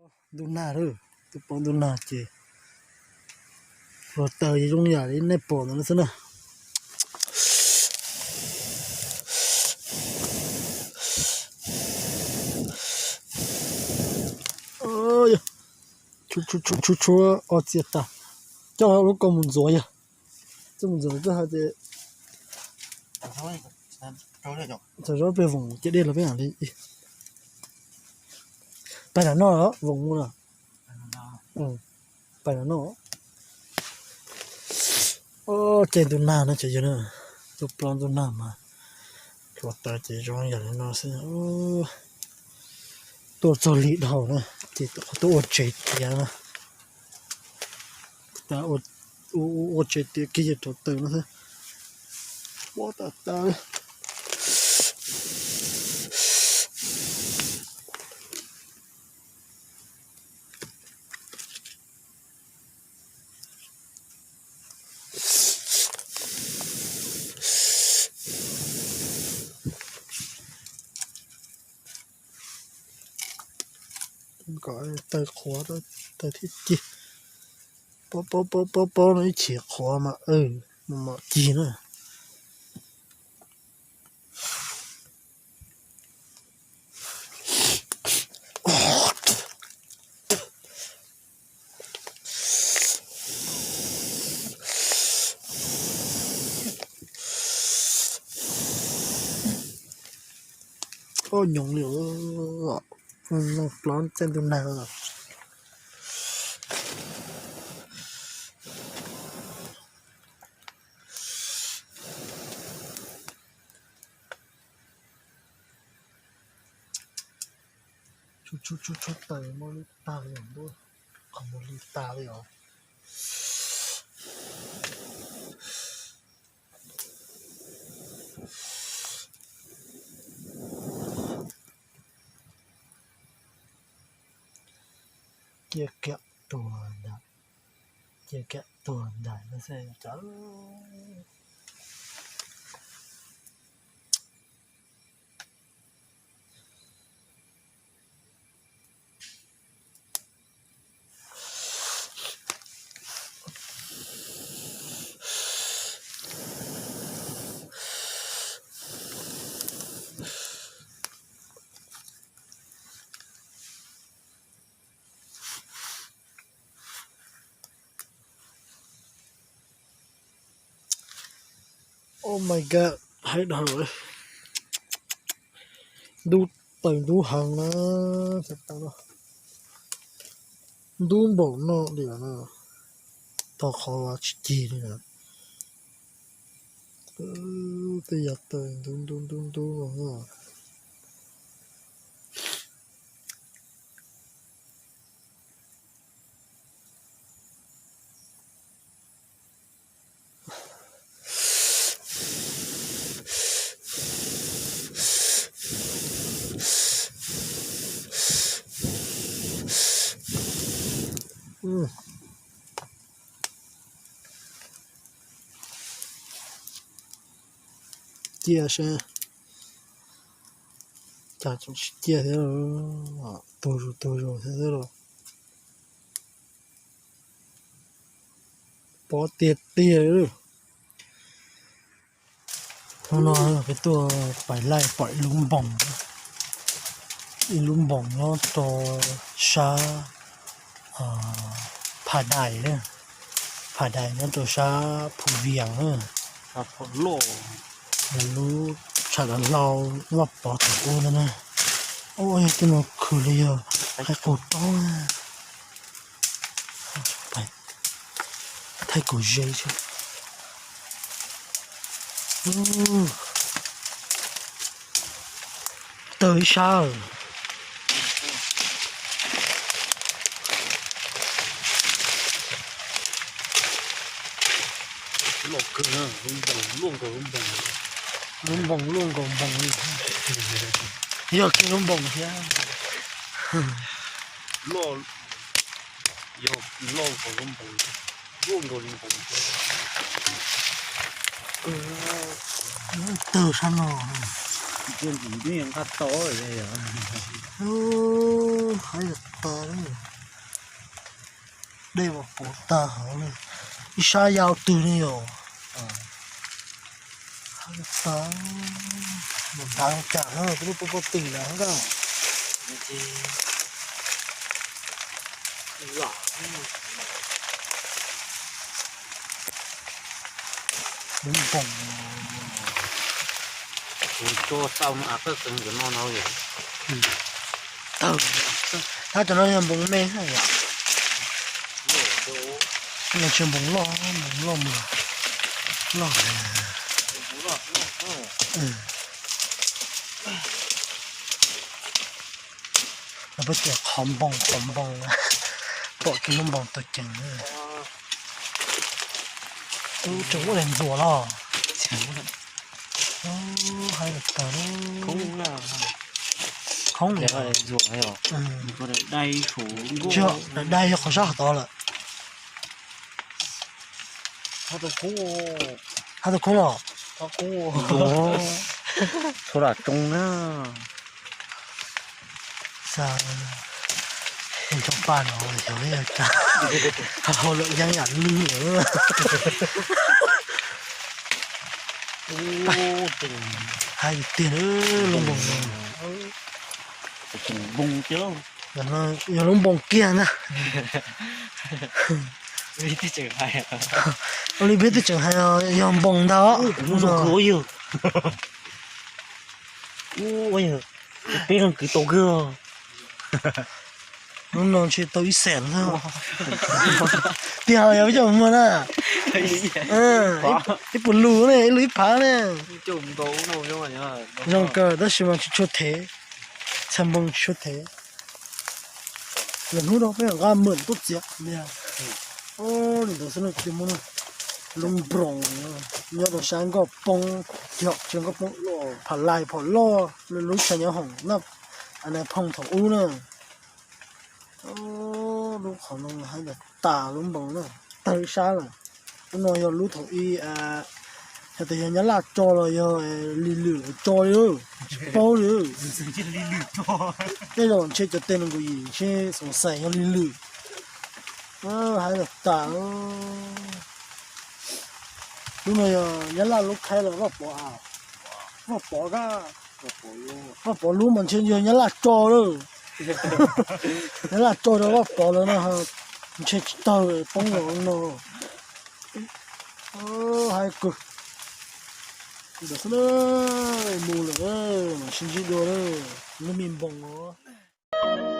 Ntug nag lawm, twb poob ntug nag ces hluav taws zoo yam li nej pom ntawd no xwb na. Tshuab tshuab ob txia tas, coj lub ko mus ntxuav yog, coj mus ntxuav coj hais tias txog zaub peb voom ces dej los peb mam li pais nram no, voom mus na, pais nram no. Caij ntuj nag no ces yog tuaj plaub ntuj nag mas hluav taws ces zoo yam li no xwb. Tuaj txog lig dhau na ces tuaj ua tsev tiav na. Ua tsev tiav kiag ces rauv taws no xwb. Pob tas tas. Kom taws qhuav, taws thiaj cig. Pob pob pob pob no ib chim qhuav mas, mas cig na. Ob nyoos li, plaub caij ntuj nag. Tshuab tshuab taws muaj lub tag li os, qhov muaj lub tag li os. Cia kiag tuag ntag, cia kiag tuag ntag no xwb. Oh my god, hais dhau lawm. Ntub, taws ntub heev na. Ntub npaum no li na, tau qhov tsis cig li na. Tej yam taws ntub ntub ntub ntub no. Cia seb, cas tseem tsis ciaj thiab, tuag zus tuag zus thiab xwb los. Pob tiag tiag li. Hnub no peb tuaj pais laij pom ib lub npoos, ib lub npoos nyob rau sab Pha Dais, Pha Dais nyob rau sab Phu Vias na. Lub tshav dav hlau loj pov thaum ub ntawd na. Ua yog tej no khwv li yog qaib qus taub. Thaij kuv ze tsis tawg ib sab. Loj kawg, lub npoos luaj nkaus lub npoos, lub npoos luaj nkaus npoos li. Yog kiag lub npoos thiab. Loj, yog loj nkaus lub npoos, luaj nkaus li npoos thiab. Tawg sab no. Ntsia ntsis twb yuav nqa tau yog. Haib tag, dej mas puv tag hov li, ib sab yau twg li yom. Haib tag, mus ntav cas twb lub pob pob tw ntawd. Lub npoos, kuv tso tau no, a, qab qees ntawm no no yom. Tawg, tab cov no yog npoos me yom. Tsis npoos loj, npoos loj mas loj. Lawv peb tias qhov npoos qhov npoos, pom kiag lub npoos tau ceev. Ub, tseem muaj daim ntxuam los. Haib tag, khoob li. Daim dai yog qhov sab hov tod lawm. Haib tau khoob los. Txhua lam tsoo na. Xav nrog paj no xyov yog cas, hauj lwm yeeb yam lwj lawm. Haib tiag, lub npoos no yog lub npoos kiag ntag. Ua li peb twb tseem hais yog npoos ntag. Peb leej kwv tau kawg. Hnub no ntshe tau ib xees xwb. Tiag, yog peb coj mus muag na. Ib puas lus ne, ib lus ib phav ne. Zoo kawg tab sis mas tsis tshua thev, txhia npoos tsis tshua thev. Lwm hnub no peb mam nqa mem tuaj txiav. Li ntawd xwb no ces muaj lub npoos nyob rau sab nkoj poob, cog tsev nkoj poob, pham lais phom loj, lub chaw nyob hoom na, a na phooj thaum ub na. Lub qhov no haib tas lub npoos na, tawg ib sab lawm. Lub no yog lub thaum ub, yog tias yog Nyab Laj tso los yog Lis Lwm lawv tso li, tsis paub li. Tej zaum ntshe cov teg nees nkaum yim ntshe xoom xaim yog Lis Lwm. Haib tas. Lub no yog Nyab Laj lub khaib los Vaj Pov a? Vaj Pov kab, Vaj Pov lub mas ntshe yog Nyab Laj tso lawm. Nyab Laj tso rau Vaj Pov lawm no, ntshe tsis tawg poob los no. Haib kawg. Ntawd xwb, mus lawm, mam sib ntsib dua lub me npoos os.